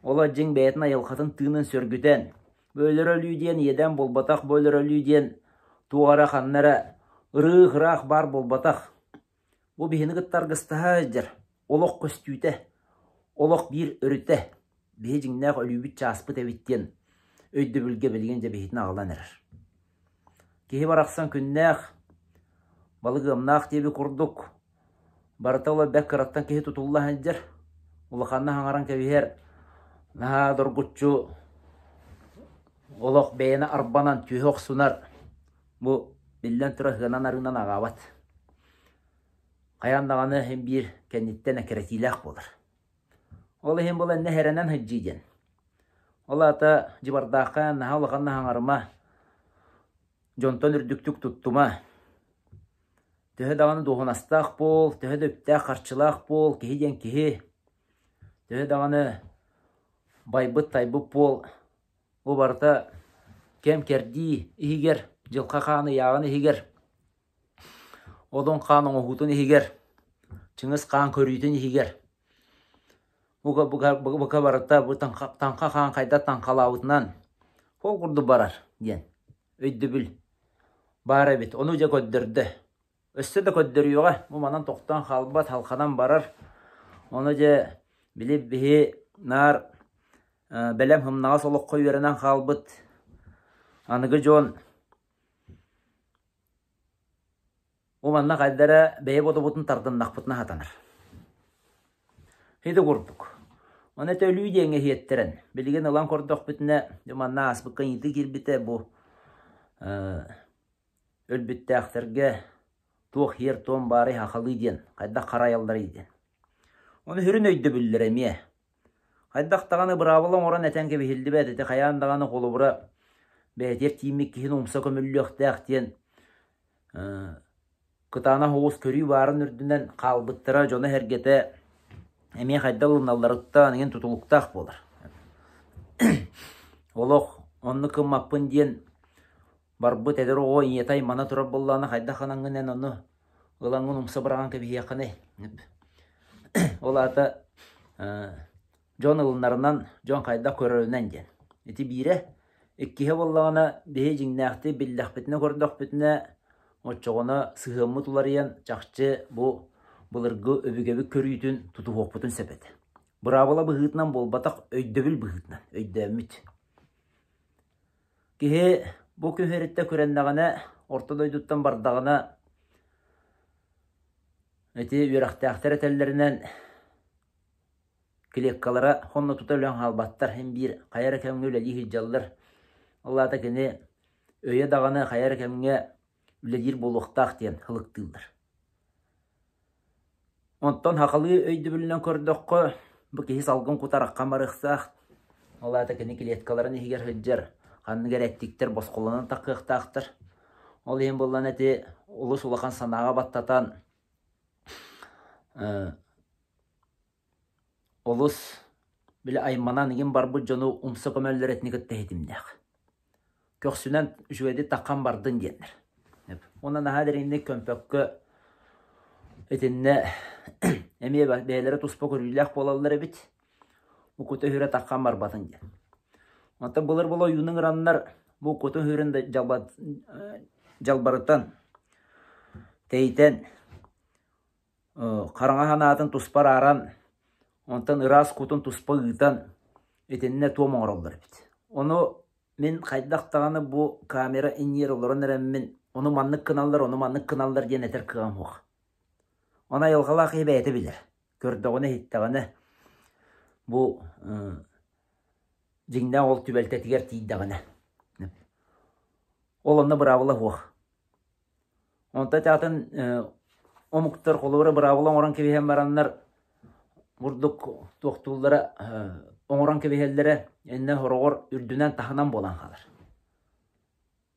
оло дьиҥ бэйэтин айылҕатын тыынын сөргүтэн, бу өлөр өлүү диэн иэдээн буолбатах, бу өлөр өлүү диэн туох эрэ ханна эрэ ырыых-ыраах баар буолбатах. Бу биһини кытта аргыстаһа сылдьар олох көстүүтэ, олох биир өрүтэ, биһи дьиҥнээх өлүүбүт чааспыт эбит диэн өйдөбүлгэ билигин дьэ биһитин аҕалан эрэр. Киһи барахсан күннээх, балык ыамнаах диэби курдук, барыта ол бэрт кыраттан киһи тутулла сылдьар, улаханна хаҥаран кэбиһэр, наһаа доргуччу олох бэйэни арбанан түһэ охсунар, бу биллэн турар сыанан-арыынан аҕаабат. Хайаан даҕаны иһин биир кэнниттэн эккирэтиилээх буолар. Ол иһин бұл эннэ хэрэнэн сылдьыы диэн. Ол аата дьыбардаахха наһаа улаханна хаҥарыма, дьонтон үрдүктүк туттума. Төһө даҕаны дуоһунастаах буол, төһө да үптээх-харчылаах буол, киһи диэн киһи. Төһө даҕаны байбыт-тайбыт буол, бу барыта кэм-кэрдии иһигэр, дьылҕа хаан ыйааҕын иһигэр Одун хаан оҥоһуутун иһигэр, Чыҥыс хаан көрүүтүн иһигэр бука барыта бу таҥха хаан хайдах таҥхалаабытынан ол курдук барар диэн өйдөбүл баар эбит. Ону дьэ көрдөрдө. Өссө да көрдөрүөҕэ. Бу манан тохтоон хаалбат, халханан барар. Ону дьэ били биһи наар бэлэм сымнаҕас олоххо үөрэнэн хаалбыт аныгы дьон Бу манна хайда эрэ бэйэ бодобутун тардыннахпытына сатанар. Ити курдук. Ону этэ өлүү диэҥҥэ иһиэттэрэн, билигин ылан көрдөхпүтүнэ, манна ааспыкка ыйытыы киирбитэ бу өлбүттээхтэргэ туох иэр-туом баарый сахалыы диэн, хайдах харайалларый диэн. Ону сүрүн өйдөбүллэрэ эмиэ Хайдах даҕаны быраабыла оҥорон этэн кэбиһиллибэт, ити хайаан даҕаны холобура бэйэтигэр тииймит киһини умса көмүллүөхтээх диэн кытаанах оҕус көрүү баарын үрдүнэн хаалбыттара дьоно-сэргэтэ эмиэ хайдах ылыналларыттан иҥин тутулуктаах буолар. Олох оннук гыммаппын диэн барбыт эдэр оҕо ийэтэ аймана турар буоллаҕына хайдах гынаҥҥын эн ону ылаҥҥын умса быраҕан кэбиһиэххиний? Ол аата дьон ылынарынан, дьон хайдах көрөрүнэн диэн. Ити биирэ. Иккиһэ буоллаҕына, биһи дьиҥнээхтик биллэхпитинэ, көрдөхпүтүнэ, оччоҕуна сыһыаммыт уларыйан, чахчы бу былыргы өбүгэбит көрүүтүн тутуһуохпутун сөп этэ. Быраабыла быһыытынан буолбатах, өйдөбүл быһыытынан өйдөөммүт. Киһи бу күһүөрүттэ күрэннэҕинэ, орто дойдуттан бардаҕына, ити үөрэхтээхтэр этэллэринэн, клеткалара хонно тута өлөн хаалбаттар, син биир хайа эрэ кэмҥэ үлэлии сылдьаллар. Ол аата кини өйө даҕаны хайа эрэ кэмҥэ үлэлиир буолуохтаах диэн ылыктыыллар. Онтон сахалыы өйдөбүлүнэн көрдөххө, бу киһи салгын кута араххан барыахтаах. Ол аата кини клеткаларын иһигэр сылдьар, ханнык эрэ эттиктэр босхолонон таххыахтаахтар. Ол иһин буоллан ити олус улахан санааҕа баттатан Олус били айманан игин барбыт дьону умса көмөллөр этини кытта иһитимнээх. Көхсүнэн үчүгэйдик таххан бардын диэннэр. Уонна наһаа дириҥник көмпөккө итиннэ эмиэ бэйэлэрэ туспа көрүүлээх буолаллар эбит. Бу кута-сүрэ таххан барбатын диэн. Онтон былыр-былыр ойууну ыҥыраннар бу кутун-сүрүн дьалбарытан, тэйитэн, хараҥа санаатын туспа арааран, онтон ыраас кутун туспа ыытан, итиннэ туом оҥороллор эбит. Ону мин хайдах даҕаны бу камера иннигэр олорон эрэммин, ону маннык гыналлар, ону маннык гыналлар диэн этэр кыаҕым суох. Ону айылҕалаах киһи бэйэтэ билэр. Көрдөҕүнэ-иһиттэҕинэ бу дьиҥнээх ол түбэлтэтигэр тиийдэҕинэ. Ол онно быраабыла суох. Онтон атын омуктар холобура быраабыла оҥорон кэбиһэн бараннар бурдук туохтууллара оҥорон кэбиһэллэрэ иннэ хороҕор үрдүнэн таһынан буолан хаалар.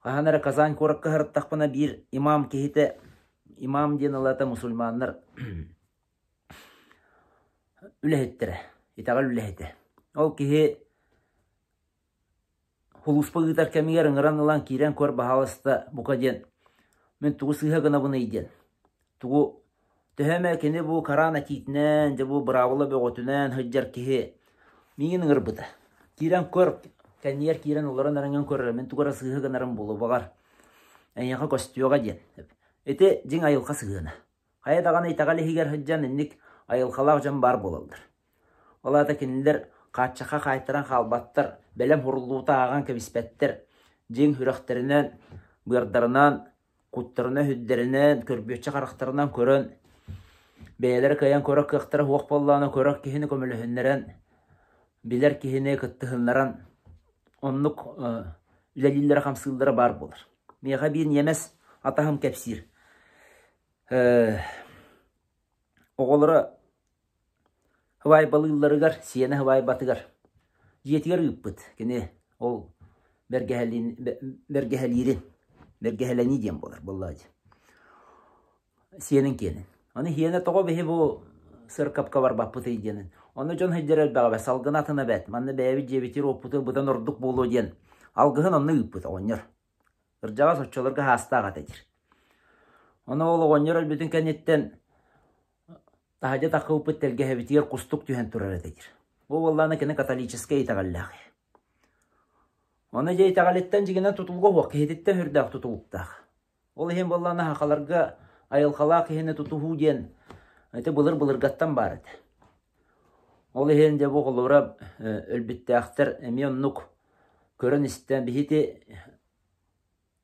Хаһан эрэ Казань куоракка сырыттахпына биир имам киһитэ, имам диэн ылата мусульманнар үлэһиттэрэ, итэҕэл үлэһитэ. Ол киһи Сулууспа ыытар кэмигэр ыҥыран ылан киирэн көр баһаалыста бука диэн мин тугу сыыһа гынабыный диэн. Тугу төһө эмэ кини бу Коран этиитинэн, дьэ бу быраабыла бөҕөтүнэн сылдьар киһи миигин ыҥырбыта. Киирэн көр, кэннигэр киирэн олорон эрэҥҥин көр эрэ, мин тугу эрэ сыыһа гынарым буолуо, баҕар, эйиэхэ көстүөҕэ диэн. Ити дьиҥ айылҕа сыһыана. Хайа даҕаны итэҕэл иһигэр сылдьан инник айылҕалаах дьон баар буолаллар. Ол аата кинилэр хааччахха хаайтаран хаалбаттар, бэлэм һуруллуута ааҕан кэбиспэттэр, дьиҥ сүрэхтэринэн, быардарынан, куттарынан-сүрдэринэн, көрбүөччү харахтарынан көрөн, бэйэлэрэ кыайан көрөр кыахтара суох буоллаҕына көрөр киһини көмөлөһүннэрэн, билэр киһини кыттыһыннаран оннук үлэлииллэрэ-хамсыыллара баар буолар. Миэхэ биир ньиэмэс атаһым кэпсиир. Оҕолоро Һыбаайбалыылларыгар, сиэнэ һыбаайбатыгар дьиэтигэр ыыппыт. Кини ол бэргэһэлиирин, бэргэһэлэнии диэн буолар буоллаҕа дии. Сиэнин киэнин. Аны сиэнэ тоҕо биһи бу сыркапка барбаппытый диэнин. Онно дьон сылдьар элбэҕэ бэ, салгын атына бэт, манна бэйэбит дьиэбитигэр уоппутугар быдан ордук буолуо диэн алгыһын онно ыыппыт оҕонньор. Кырдьаҕас оччолорго хаастаах этэ диир. Ону ол оҕонньор өлбүтүн кэнниттэн таһырдьа таххыбыппыт тэлгэһэбитигэр кустук түһэн турар этэ диир. Бу буоллаҕына кини католическай итэҕэллээх. Ону дьэ итэҕэлиттэн дьиҥинэн тутулуга суох, киһититтэн сүрдээх тутулуктаах. Ол иһин буоллаҕына сахаларга айылҕалаах киһини тутуһуу диэн ити былыр-былыргаттан баар этэ. Ол иһин дьэ бу холобура өлбүттээхтэр эмиэ оннук көрөн-истэн биһити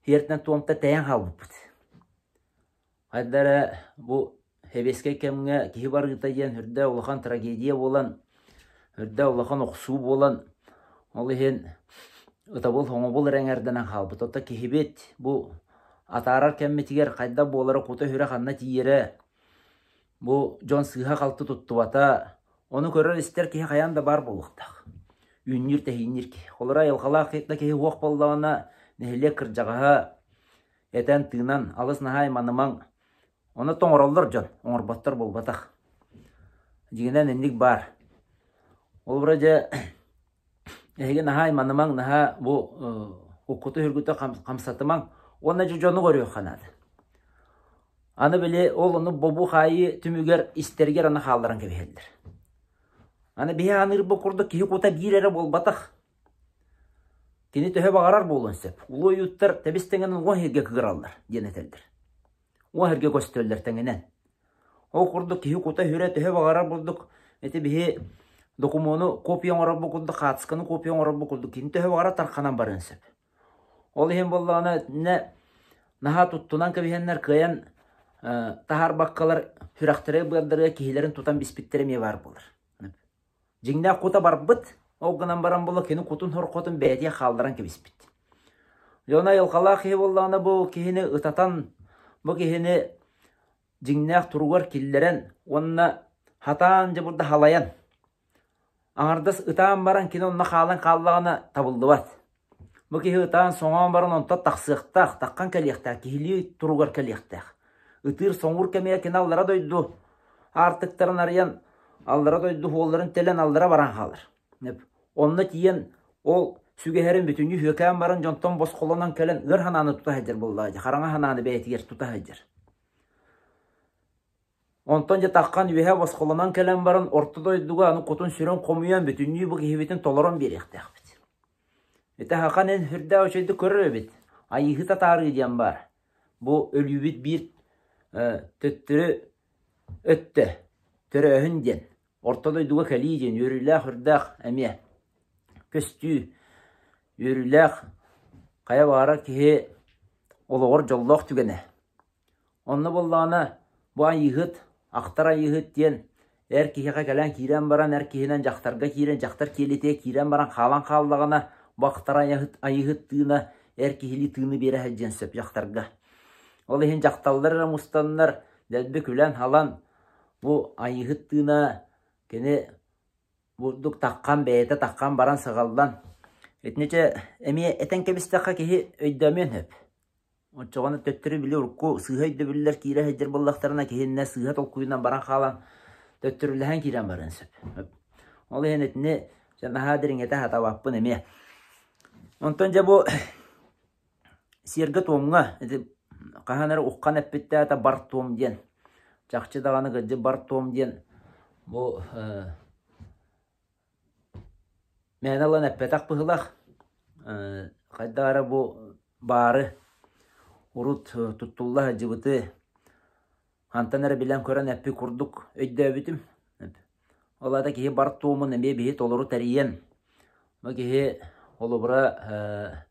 сиэртэн туомта тэйэн хаалбыппыт. Хайда эрэ бу сэбиэскэй кэмҥэ киһи барыыта диэн үрдэ улахан трагедия буолан, үрдэ улахан охсуу буолан, ол иһин ытабыл-хоҥобул эрэ эҥэрдэнэн хаалбыт. Оттон киһибит бу атаарар кэммитигэр хайдах буолара, кута-сүрэ ханна тиийэрэ, бу дьон сыыһа-халты туттубата, ону көрөр-истэр киһи хайаан да баар буолуохтаах. Үүннүүр-тэһиинниир киһи. Холобура, айылҕалаах да киһи уох буоллаҕына, нэһилиэк кырдьаҕаһа этэн-тыынан, алыс наһаа айманымаҥ, Ону тоҥороллор дьон, оҥорботтор буолбатах. Дьиҥинэн инник баар. Ол вроде эһиги наһаа айманымаҥ, наһаа бу уккуту-сүргүтү хамсатымаҥ уонна дьэ дьону көрүөххэ наада. Аны били ол ону бобуу-хаайыы түмүгэр истэригэр аны хаалларан кэбиһэллэр. Аны биһи аныырбыт курдук киһи кута биир эрэ буолбатах. Кини төһө баҕарар буолуон сөп. Улуу ойууттар тэбис-тэҥин уҥуох иһиргэ кыыраллар диэн этэллэр. Уҥуох иһиргэ көстөллөр тэҥинэн. Ол курдук киһи кута-сүрэ төһө баҕарар курдук ити биһи докумуону копия оҥорорбут курдук, хаартысканы копия оҥорорбут курдук кини төһө баҕарар тарханан барыан сөп. Ол иһин буоллаҕына итиннэ наһаа туттунан кэбиһэннэр кыайан таһаарбаккалар сүрэхтэрэ-быардарыгар киһилэрин тутан биспиттэрэ эмиэ баар буолар. Дьиҥнээх кута барбыт, ол гынан баран була кини кутун хорхотун бэйэтигэр хаалларан кэбиспит. Дьон айылҕалаах киһи буоллаҕына бу киһини ытатан, бу киһини дьиҥнээх туругар киллэрэн уонна хатаан дьэ бурда халайан, аҥардас ытаан баран кини онно хаалан хааллаҕына табыллыбат. Бу киһи ытаан соҥоон баран онтон тахсыахтаах, таххан кэлиэхтээх, киһилии туругар кэлиэхтээх. Ытыыр соҥуур кэмигэр кини аллара дойду аартыктарын арыйан, аллара дойду суолларын тэлэн аллара баран хаалар. Онно тиийэн ол сүгэһэрин бүтүннүү сүөкээн баран дьонтон босхолонон кэлэн ыар санааны тута сылдьар буоллаҕа дии, хараҥа санааны бэйэтигэр тута сылдьар. Онтон дьэ таххан үөһэ босхолонон кэлэн баран орто дойдуга аны кутун-сүрүн хомуйан бүтүннүү бу киһибитин толорон биэриэхтээхпит. Ити хахан эн сүрдээх үчүгэйдик көрөр эбит. Айыыһыт атаарыы диэн баар. Бу өлүүбүт биир төттөрү өттө төрөөһүн диэн, орто дойдуга кэлии диэн үөрүүлээх үрдээх эмиэ көстүү, үөрүүлээх хайа баҕарар киһи олоҕор дьоллоох түгэнэ. Онно буоллаҕына бу айыыһыт, ахтар айыыһыт диэн эр киһиэхэ кэлэн киирэн баран, эр киһинэн дьахтарга киирэн, дьахтар киэлитигэр киирэн баран хаалан хааллаҕына, бу ахтар айыыһыт, айыыһыт тыына эр киһилии тыыны биэрэ сылдьыан сөп дьахтарга. Ол иһин дьахталлар эрэ мустаннар, дэлби күлэн-халан, бу айыыһыт тыына кини бурдук таххан бэйэтэ таххан баран сыҕаллан итини чэ эмиэ этэн кэбистэххэ киһи өйдөөмүөн сөп. Оччоҕуна төттөрү били урукку сыыһа өйдөбүллэр киирэ сылдьар буоллахтарына киһиннэ сыыһа толкуйунан баран хаалан төттөрүлэһэн киирэн барыан сөп. Ол иһин итини дьэ наһаа дириҥэтэ сатаабаппын эмиэ. Онтон дьэ бу сиэргэ-туомҥа ити хаһан эрэ уххан эппиттээтэ бар-туом диэн. Чахчы даҕаны кырдьык бар-туом диэн бу Мээнэ ылан эппэтэх быһыылаах, хайдах эрэ бу баары урут туттулла сылдьыбыты хантан эрэ билэн-көрөн эппит курдук өйдөөбүтүм. Ол аата киһи бар туомун эмиэ биһи толору тэрийэн, бу киһи холобура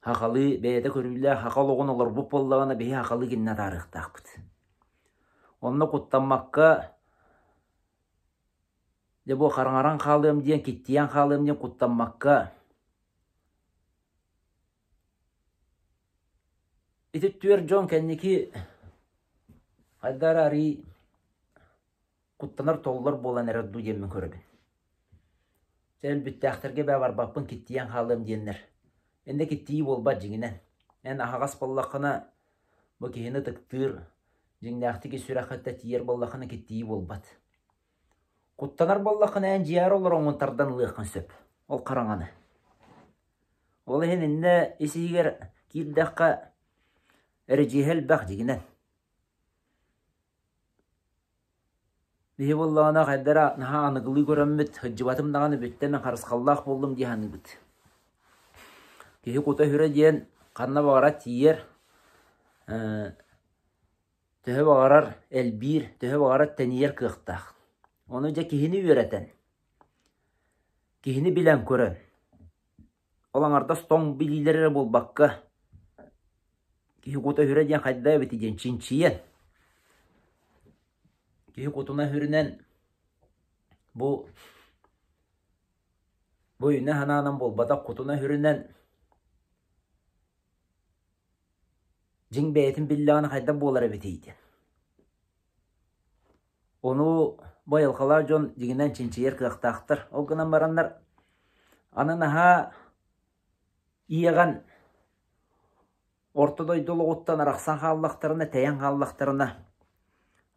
Сахалыы бэйэтэ көрүүлээх саха олоҕун олорбут буоллаҕына биһи сахалыы кинини атаарыахтаахпыт. Онно куттаммакка дьэ бу хараҥаран хаалыам диэн, киттийэн хаалыам диэн куттаммакка ити түөрт дьон кэнники хайдах эрэ арыый куттанар толлор буолан эрэр дуу диэммин көрөбүн. Чэ өлбүттээхтэргэ бээ барбаппын киттийэн хаалыам диэннэр. Иннэ киттийии буолбат дьиҥинэн. Эн аһаҕас буоллаххына бу киһини ытыктыыр, дьиҥнээхтик ис сүрэххиттэн тиийэр буоллаххына киттийии буолбат. Куттанар буоллаххына эн дьиэҕэр олороҥҥун тардан ылыаххын сөп, ол хараҥаны. Ол иһин иннэ ис-иһигэр киирдэххэ эрэдьиэһэ элбэх дьиҥинэн. Биһи буоллаҕына хайда эрэ наһаа аныгылыы көрөммүт, сылдьыбатым даҕаны бүттэ мин харысхаллаах буоллум дии саныыбыт. Киһи кута-сүрэ диэн ханна баҕарар тиийэр, төһө баҕарар элбиир, төһө баҕарар тэнийэр кыахтаах. Ону дьэ киһини үөрэтэн, киһини билэн көрөн, ол аҥардас тоҥ билиилэр эрэ буолбакка, киһи кута-сүрэ диэн хайдах эбитий диэн чинчийэн, киһи кутуна сүрүнэн бу бу өйүнэн-санаанан буолбатах кутуна сүрүнэн дьиҥ бэйэтин биллэҕинэ хайдах буолар эбитий диэн. Ону бу айылҕалаах дьон дьиҥинэн чинчийэр кыахтаахтар. Ол гынан бараннар аны наһаа иэҕэн орто дойду олоҕуттан арахсан хааллахтарына, тэйэн хааллахтарына,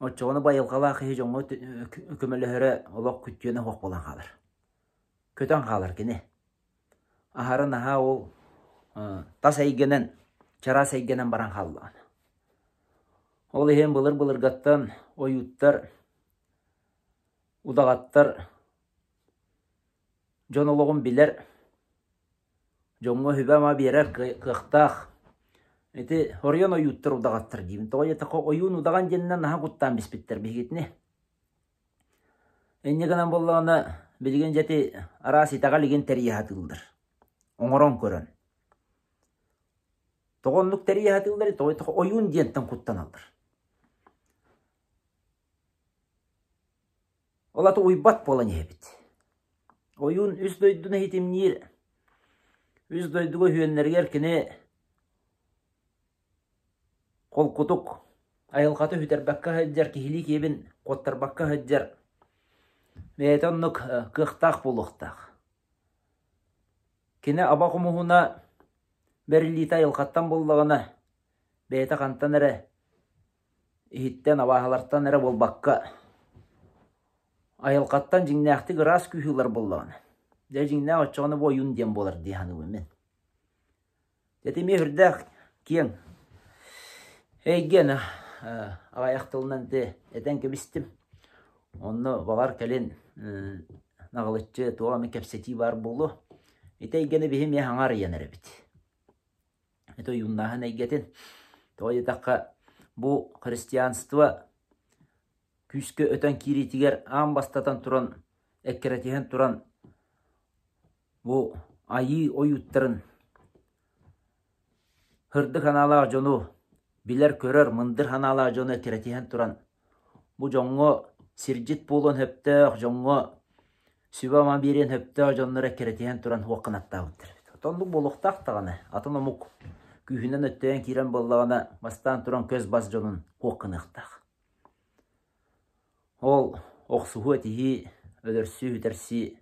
оччоҕуна бу айылҕалаах киһи дьоҥҥо көмөлөһөрө олох күттүөнэ суох буолан хаалар. Көтөн хаалар кини. Аһара наһаа ол тас эйгэнэн, чараас эйгэнэн баран хааллаҕына. Ол иһин былыр-былыргаттан ойууттар, удаҕаттар дьон олоҕун билэр, дьоҥҥо сүбэ-ама биэрэр кыахтаах. Ити оройуон ойууттар удаҕаттар диибин. Тоҕо диэтэххэ ойуун удаҕан диэнинэн наһаа куттаан биспиттэр биһигитини. Инньэ гынан буоллаҕына билигин дьэ ити араас итэҕэл игин тэрийэ сатыыллар. Оҥорон көрөн. Тоҕо оннук тэрийэ сатыылларый? Тоҕо ойуун диэнтэн куттаналлар. Ол аты уйбат буолан иһэбит. Ойуун үс дойдуну иһитимниир. Үс дойдуга үһүөннэригэр кини холкутук, айылҕата сүтэрбэккэ сылдьар, киһилии киэбин куоттарбакка сылдьар бэйэтэ оннук кыахтаах буолуохтаах. Кини аба хомуһуна бэриллиитэ айылҕаттан буоллаҕына, бэйэтэ хантан эрэ иһиттэн, абааһылартан эрэ буолбакка, айылҕаттан дьиҥнээхтик ыраас күүһү ылар буоллаҕына, дьэ дьиҥнээх оччоҕуна бу ойуун диэн буолар дии саныыбын мин. Ити эмиэ сүрдээх киэҥ эйгэни аҕыйах тылынан ити этэн кэбистим. Онно баҕар кэлин наҕылыччы туох эмэ кэпсэтии баар буолуо. Ити эйгэни биһи эмиэ саҥа арыйан эрэбит. Это ойууннааһын эйгэтин. Тоҕо диэтэххэ, бу христианство күүскэ өтөн киириитигэр аан бастатан туран, эккирэтиһэн туран бу айыы ойууттарын сырдык санаалаах дьону билэр-көрөр мындыр санаалаах дьону эккирэтиһэн туран бу дьоҥҥо сирдьит буолуон сөптөөх, дьоҥҥо сүбэ-ама биэриэн сөптөөх дьоннор эккирэтиһэн туран суох гынаттаабыттар эбит. Оннук буолуохтаах даҕаны, атын омук күүһүнэн өттөйөн киирэн буоллаҕына, бастаан туран көс-бас дьонун суох гыныахтаах. Ол охсуһуу-этиһии, өлөрсүү-сүтэрсии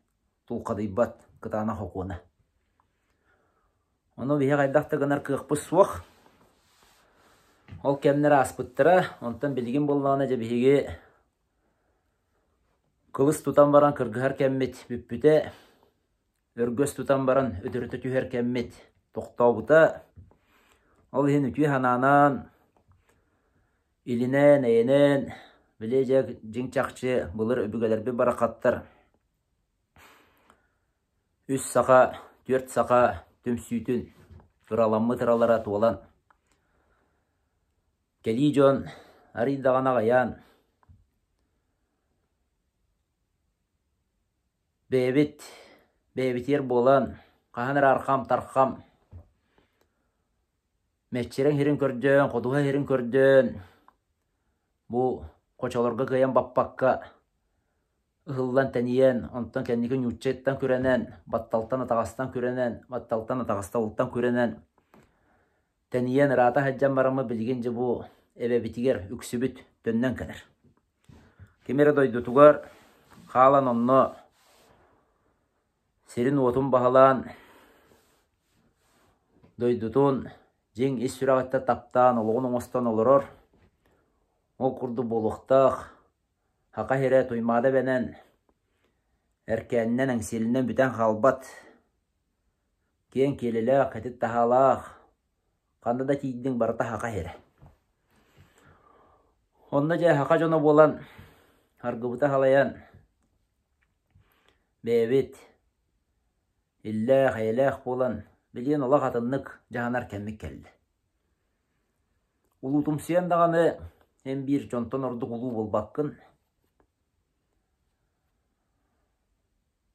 тулхадыйбат кытаанах окуона. Ону биһи хайдах да гынар кыахпыт суох. Ол кэмнэр ааспыттара, онтон билигин буоллаҕына дьэ биһиги кылыс тутан баран кыргыһар кэммит бүппүтэ, өргөс тутан баран өтөрүтэ түһэр кэммит тохтообута. Ол иһин үтүө санаанан, илинэн, эйэнэн, били дьэ дьиҥ-чахчы былыр өбүгэлэрбит барахаттар Үс саха, түөрт саха түмсүүтүн ыраламмыт ыралара туолан, кэлии дьон арыый даҕаны аҕыйаан, бэйэбит бэйэбитигэр буолан, хаһан эрэ архам-тархам, мэччирэҥ сирин көрдөөн, ходуһа сирин көрдөөн, бу хочолорго кыайан баппакка ыһыллан тэнийэн, онтон кэнники ньууччаттан күрэнэн, батталтан атаҕастан күрэнэн, батталтан атаҕастабылтан күрэнэн тэнийэн ыраата сылдьан бараммыт билигин дьэ бу эбэбитигэр үксүбүт төннөн кэлэр. Ким эрэ дойдутугар хаалан онно сирин-уотун баһылаан, дойдутун дьиҥ ис сүрэҕиттэн таптаан олоҕун оҥостон олорор. Ол курдук буолуохтаах. Саха сирэ Туймаада эбэнэн, Эркээнинэн, Эҥсиэлинэн бүтэн хаалбат, киэҥ киэлилээх, кэтит таһаалаах, ханна да тиийдиҥ барыта саха сирэ. Онно дьэ саха дьоно буолан, аргыбыта халайан, бэйэбит иллээх, эйэлээх буолан, билигин олох атыннык дьаһанар кэммит кэллэ. Улуутумсуйан даҕаны эн биир дьонтон ордук улуу буолбаккын.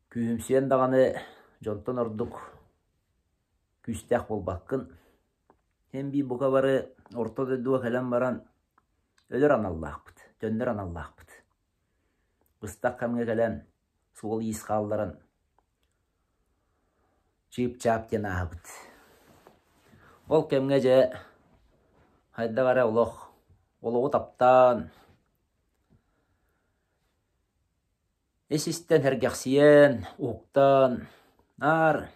Күүһүмсүйэн даҕаны дьонтон ордук күүстээх буолбаккын. Эн биир бука бары орто дойдуга кэлэн баран өлөр аналлаахпыт, төннөр аналлаахпыт. Быстах кэмҥэ кэлэн суол-иис хаалларан чыып-чаап диэн ааһабыт. Ол кэмҥэ дьэ хайдах эрэ олох олоҕу таптаан, ис-истэн сэргэхсийэн, уһуктан, наар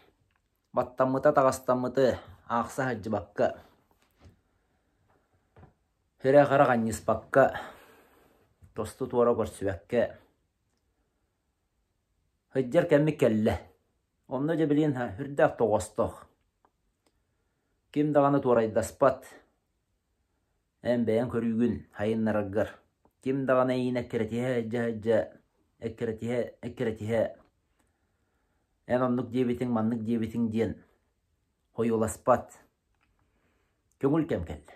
баттаммыта-таҕастаммыты аахса сылдьыбакка, сирэ-хара анньыспакка, тосту-туора көрсүбэккэ Сылдьар кэммит кэллэ. Онно дьэ билигин сүрдээх тоҕоостоох. Ким даҕаны туорайдаспат. Эн бэйэҥ көрүүгүн сайыннараргар. Ким даҕаны эйиин эккирэтиһэ сылдьа-сылдьа, эккирэтиһэ, эккирэтиһэ эн оннук диэбитиҥ, маннык диэбитиҥ диэн хойуоласпат. Көҥүл кэм кэллэ.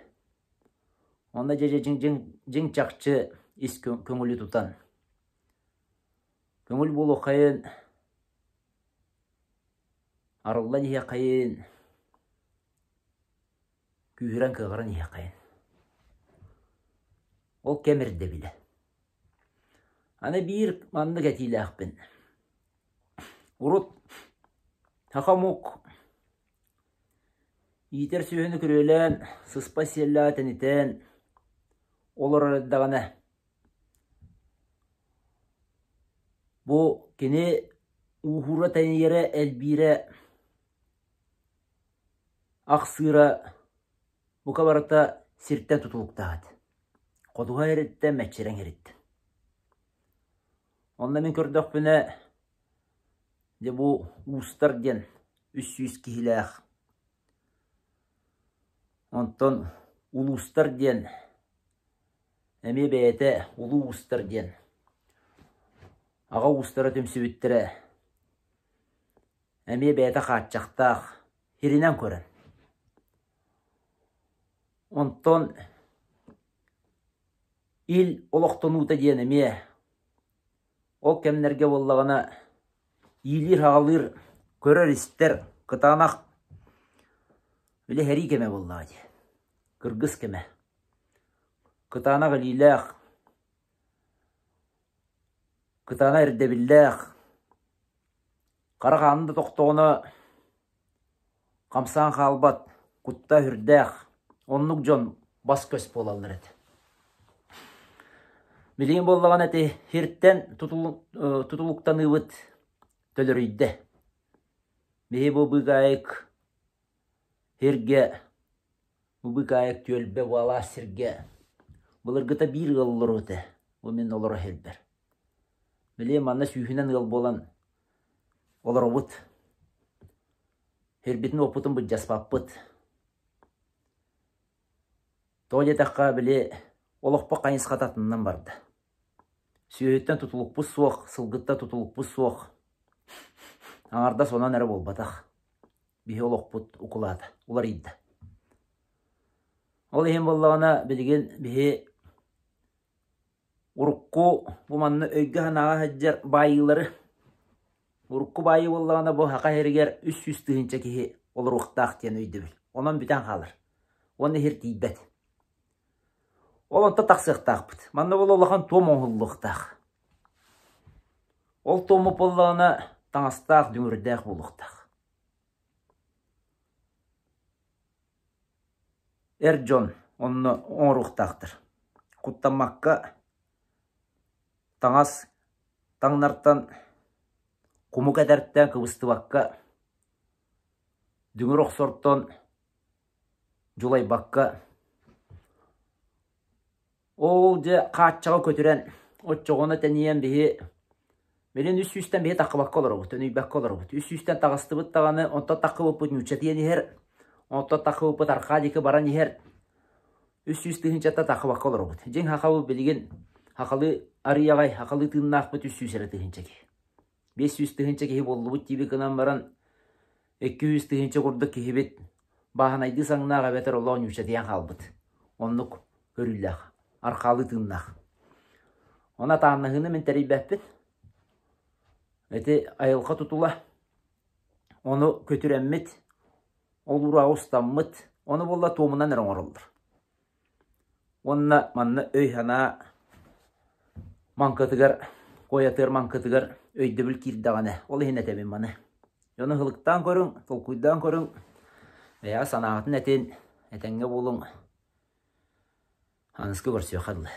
Онно дьэ дьиҥ дьиҥ дьиҥ чахчы ис көҥүлү тутан Көҥүл буолуоххайын, арыллан иһиэххэйин, күүһүрэн кыаҕыран иһиэххэйин. Ол кэм ирдэбилэ. Аны биир маннык этиилээхпин. Урут саха омук иитэр сүөһүнү күрүөлээн, сыспай сиэллээҕи тэнитэн олорор эрдэҕинэ Бу кини ууһуура-тэнийэрэ элбиирэ, ахсыыра бука барыта сиртэн тутулуктаах этэ. Ходуһа эриттэн, мэччирэҥ эриттэн. Онно мин көрдөхпүнэ, дьэ бу уустар диэн 300 киһилээх, онтон улуустар диэн Эмиэ бэйэтэ улуу уустар диэн аҕа уустара түмсүбүттэрэ эмиэ бэйэтэ хааччахтаах, сиринэн көрөн. Онтон ил олохтонуута диэн эмиэ ол кэмнэргэ буоллаҕына иилиир-хаҕалыыр, көрөр-истэр кытаанах били сэрии кэмэ буоллаҕа дии, кыргыс кэмэ. Кытаанах илиилээх, кытаанах ирдэбиллээх, хара хаанын да тохтоҕуна хамсаан хаалбат, кутта сүрдээх, оннук дьон бас-көс буолаллар этэ. Билигин буоллаҕына ити сиртэн тутулуктаныыбыт төлөрүйдэ. Биһи бу быыкаайык сиргэ, бу быыкаайык түөлбэ бу алаас сиргэ былыргыта биир ыал олоруо этэ. Бу мин олоро сирбэр. Билигин манна сүүһүнэн ыал буолан олоробут. Сирбитин-уоппутун былдьаспаппыт. Тоҕо диэтэххэ, били олохпут хайысхата атынынан барда. Сүөһүттэн тутулукпут суох, сылгыттан тутулукпут суох. Аҥардас онон эрэ буолбатах. Биһи олохпут укулаата, уларыйда. Ол иһин буоллаҕына, билигин биһи Урукку бу манна өйгө-санааҕа сылдьар баайыылары урукку баайыы буоллаҕына бу Саха сиригэр 300 тыһыынча киһи олоруохтаах диэн өйдөбүл. Онон бүтэн хаалар. Уонна сир тиийбэт. Ол онтон тахсыахтаахпыт. Манна буола улахан туом оҥоһуллуохтаах. Ол туому буоллаҕына таҥастаах, дүҥүрдээх буолуохтаах. Эр дьон онно оҥоруохтаахтар, куттаммакка таҥас таҥнартан, кумук этэртэн кыбыстыбакка, дүҥүр охсортон дьулайбакка Ол дьэ хааччаҕы көтүрэн, оччоҕуна тэнийэн биһи билин үс сүүстэн биһи таххыбакка олоробут, өнүйбэккэ олоробут. Үс сүүстэн таҕыстыбыт даҕаны, онтон таххыбыппыт ньууччатыйан иһэр, онтон таххыбыппыт архаа диэки баран иһэр. 300 тыһыынчаттан таххыбакка олоробут. Дьиҥ хахабы билигин хахалы арыйаҕай, хахалы тыыннаахпыт 300 эрэ тыһыынча киһи. 500 тыһыынча киһи буоллубут диэби гынан баран, 200 тыһыынча курдук киһибит бааһынайдыы саҥнаах эбэтэр олоҕо ньууччатыйан хаалбыт. Оннук көрүүлээх, архаалыы тыыннаах. Ону атааннаһыыны мин тэрийбэппин. Ити айылҕа тутула, ону көтүрэммит, ол урааҕы устаммыт, ону буолла туомунан эрэ оҥороллор. Уонна манна өй-санаа маҥкытыгар, куойатыар маҥкытыгар өйдөбүл киирдэҕинэ, ол иһин этэбин маны. Дьону ыһылыктаан көрүҥ, толкуйдаан көрүҥ, бэйэҕэ санааҕытын этин, этэҥҥэ буолуҥ. Аныска көрсүөххэ дылы.